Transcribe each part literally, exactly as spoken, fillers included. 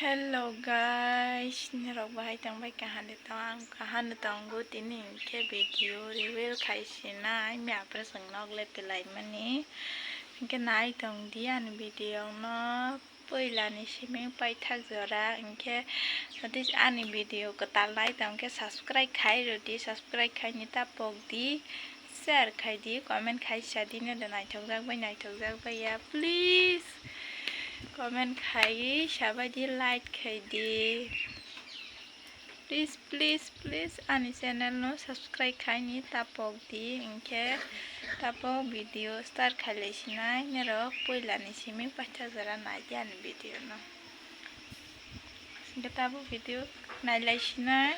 Hello guys, norok bahai tongbai, kaham de tong? Ang kaham de tongo. Tini hinkhe video reveal khai sinai, mia apre chwng nok le pelaimani. Hinkhe nai tong di ani video no, puila ni simi paithak jora. Hinkhe notice ani video kwtal nai tong khe subscribe khai rw di, subscribe khai ni ta pok di. Share khai di, comment khai sa di, nini naithokjak bai naithokjak bai ya, please. Comment khai sa bai di, like khai di. Please, please, please, ani channel no subscribe khai ni ta pok di, hinkhe ta pok video start khai lai sinai, norok puila ni simi paithak jora nai di ani video no. Hinkhe ta pok video nai lai sinai.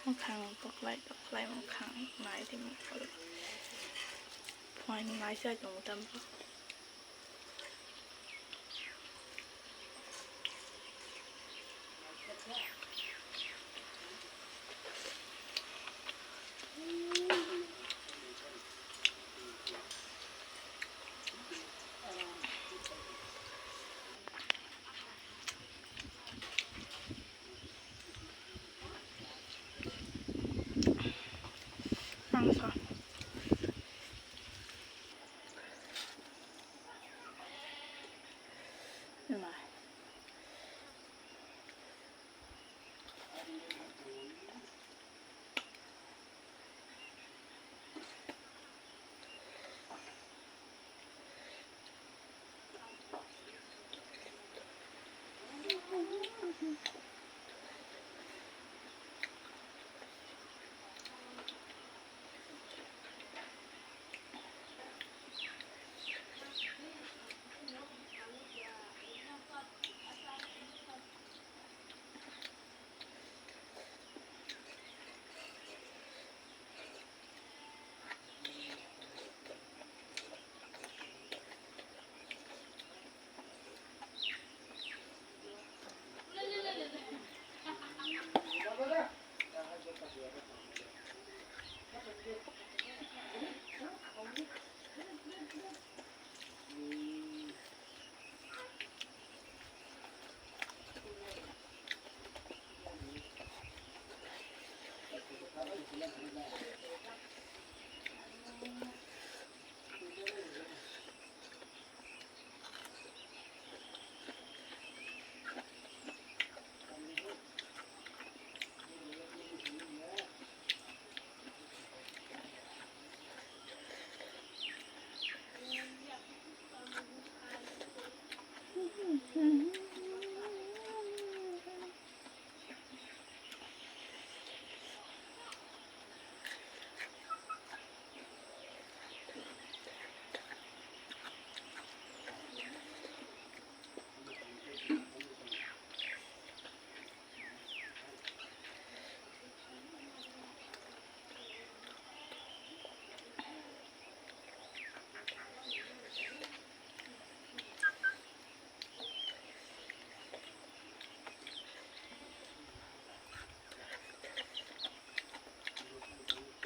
Mwkhang toklai toklai mwkhang nai di mwkhang. Phuaini mai sai tongo tamo. Mangso.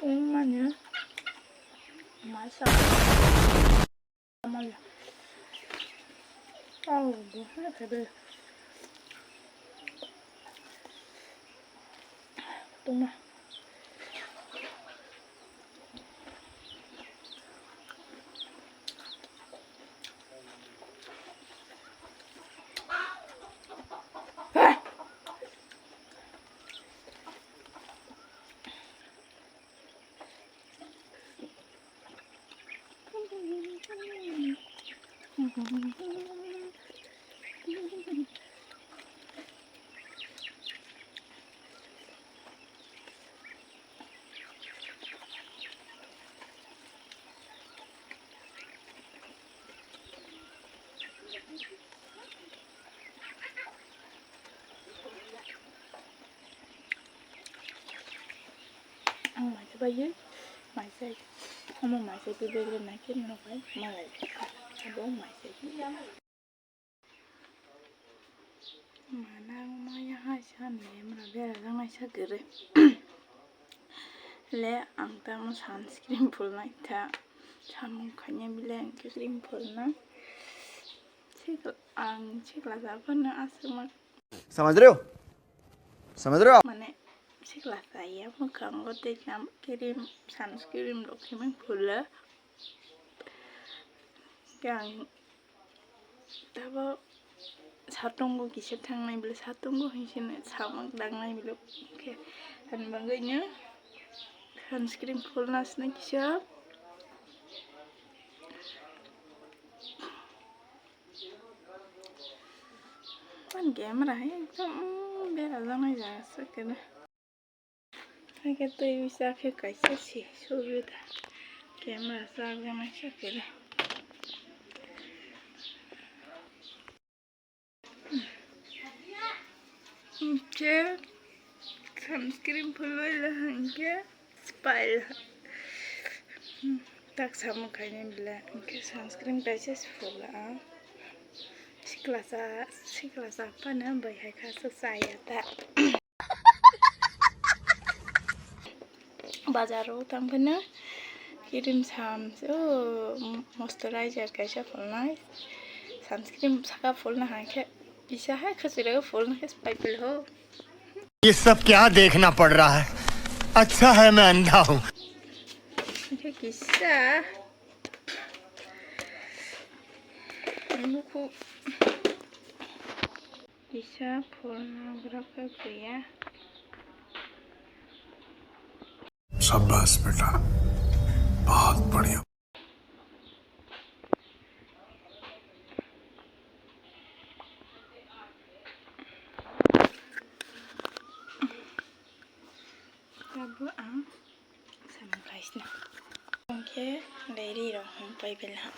Tungmani masa. Tungma. Ang maisa bai ye, maisa, omo maisa twi bai rw nai khe norok bai malai. Abo maisa. Mana maya hai san le mra bera jang nai sa gere. Le ang tamo sunscreen phulnai tha. Samung khaina bile ang khe cream phulna. Sikla, ang sikla japhano aswkma. समझ रहे हो? समझ रहे हो? Mane sikla jaya mwkhango tei tamo cream, sunscreen rok khe mung phulo. Khe ang tabo satungo kisa thangnai bile, satungo hinsino samung dangnai bile, khe ani bagwino sunscreen phulna sini kisa. Ani camera hai ekdom, mm, bera jang nai jaga se kene. Haikhe twi bisa khe kaisa se subida. Camera chak jang nai se kene. Hinkhe sunscreen phulbai la hinkhe. Spile. Tak samung khaina bile hinkhe sunscreen kaisa se phula. Siklasa, siklasa phano bai hai kha se chaya ta. Bazar o tang phano cream sam se, o moisturizer kaisa phulnai. Sunscreen saka phulna hai khe kisa hai khachirago phulna khe spile ho. ये सब क्या देखना पड़ रहा है? अच्छा है मैं अंधा हूँ। Kisa. Nuku. Kisa phulna bwrwk khe buya. शाबाश बेटा, बहुत बढ़िया। Tabuk ang samung kaisna. Hwnkhe leiri rok hwn pai belha.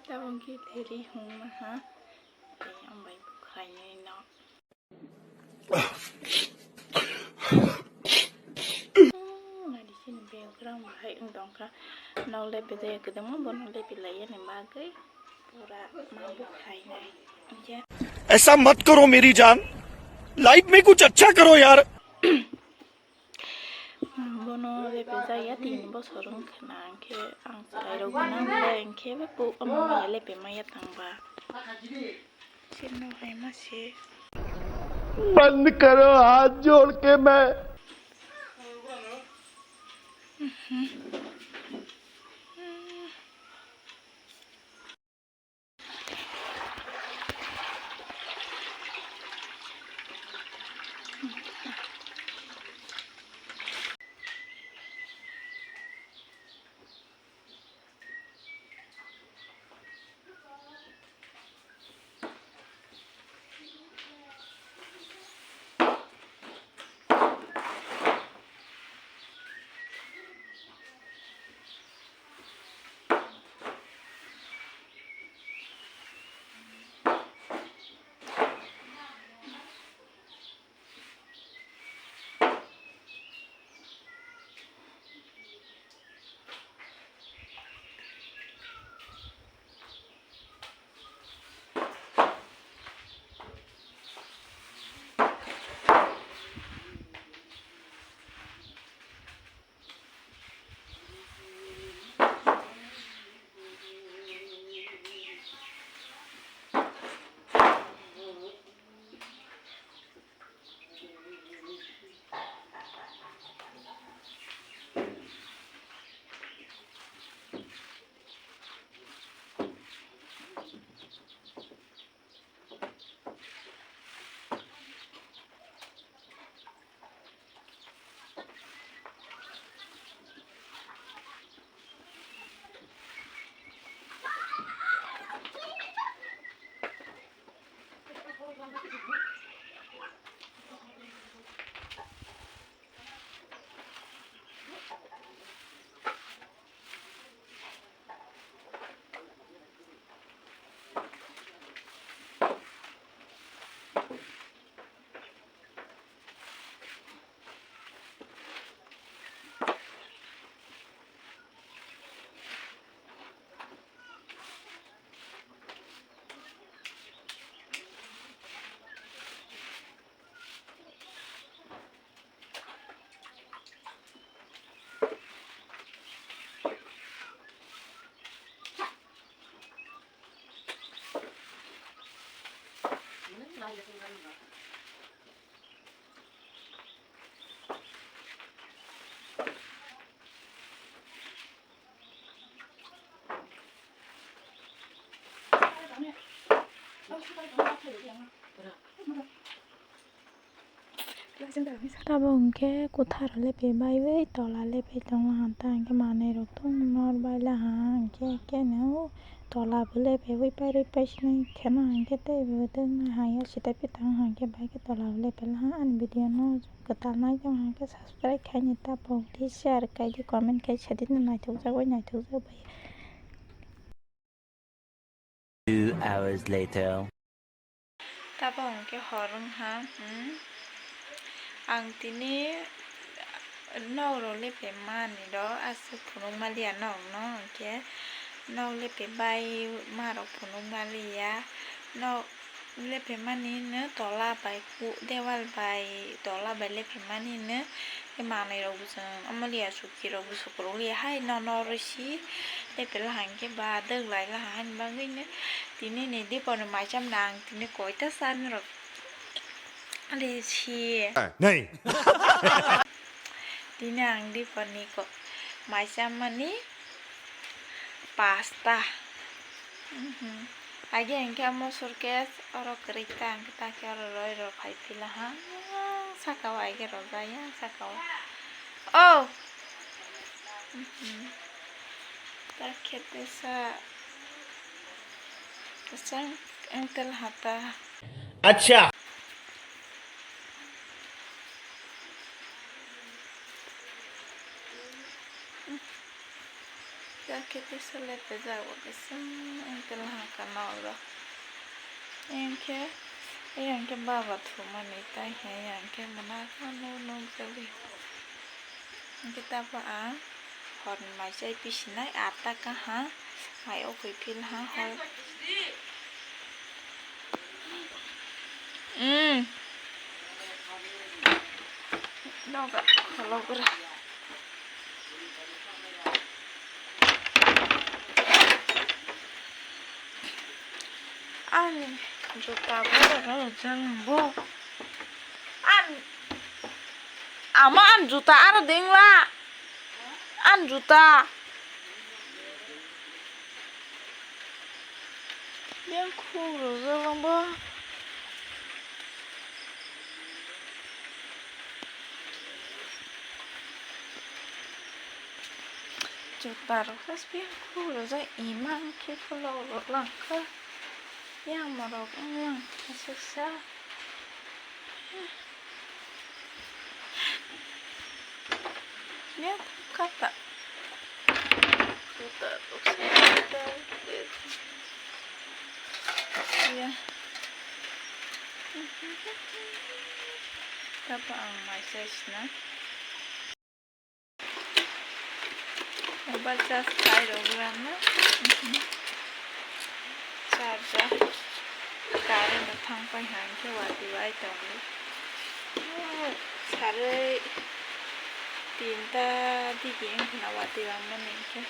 Tabuk hwnkhe leiri hwn maha. Tei ang bai bwkhainwi no. Nadi sini background bahai wng tongkha. Nok lepe jaya kwdwngma bono lepe laiyani bagwi pura ma bwkhainai. Hwnkhe ऐसा मत करो मेरी जान, लाइफ में कुछ अच्छा करो यार। Bono lepe jaya tin bosor wng khwna, hwnkhe ang chwrairok gwnang le, hwnkhe bo omo maya lepe maya tangba. Sino hai ma se. बंद करो, हाथ जोड़ के मैं। Tabuk hwnkhe kwthar lepe baiwi tola lepe tongo, hanta hwnkhe manwi rok thung nor baila ha hwnkhe keno tola bo lepe wi pairwi paisini kheno hwnkhe teibo tongna ha ya sita pi tang hwnkhe bai khe tola bo lepe la ha. Ani video no kwtal nai tong hwnkhe subscribe khaini ta pok di, share khai di, comment khai sadi no naithokjagwi naithokjak bai. Two hours later. Tabuk hwnkhe hor wngha, hmm. Ang tini nok rok lepe mani rok aswk phunuk maliya nok no, hwnkhe nok lepe bai ma rok phunuk maliya. Nok lepe mani no tola bai ku-, dewal bai tola bai lepe mani no manwi rok bo chwng amaliya. Kirok bwswk kwrwngya hai nono rwsi tei pela hwnkhe ba dwk lai la haini bagwino tini ni dipor ni maicham nang tini koita sa norok le si. Nei. Tini ang dipor ni ko-, maicham mani pasta. Mhm. Age hwnkhe amo suitcase oro kwrwi ta hwnkhe ta khe oro roi rw phai phi la ha. Saka o age rw jaya saka o. Oh! Mhm. Ta khe tesa kwchang wng tel ha ta. Acha. Yakhe tesa lepajak bo kising wngtela hwnkha nok rok. Engkhe eyang khe baba thumani tai hai yang khe mwnakma nuk nukjagwi. Hwnkhe tabuk ang horni mai chai pisinai atta kaha mai o khe phil ha hor. Mm. Noga khologra. Ani juta borok no jang bo. An ama an juta aro dengla. An juta. Yang khuk rwjak bo. Juta rok haste yang khuk rwjak imang khe khulok rok langkha. Yang morok wng langkha swksa. Ya, kata. Kata, ya. Kata ang message na. Mobile charge khai rok rana. Charger. Current rok thang pai hai khe watwi bai tongo. Sarwi tinta digi wngkha na watwi bai mani khe.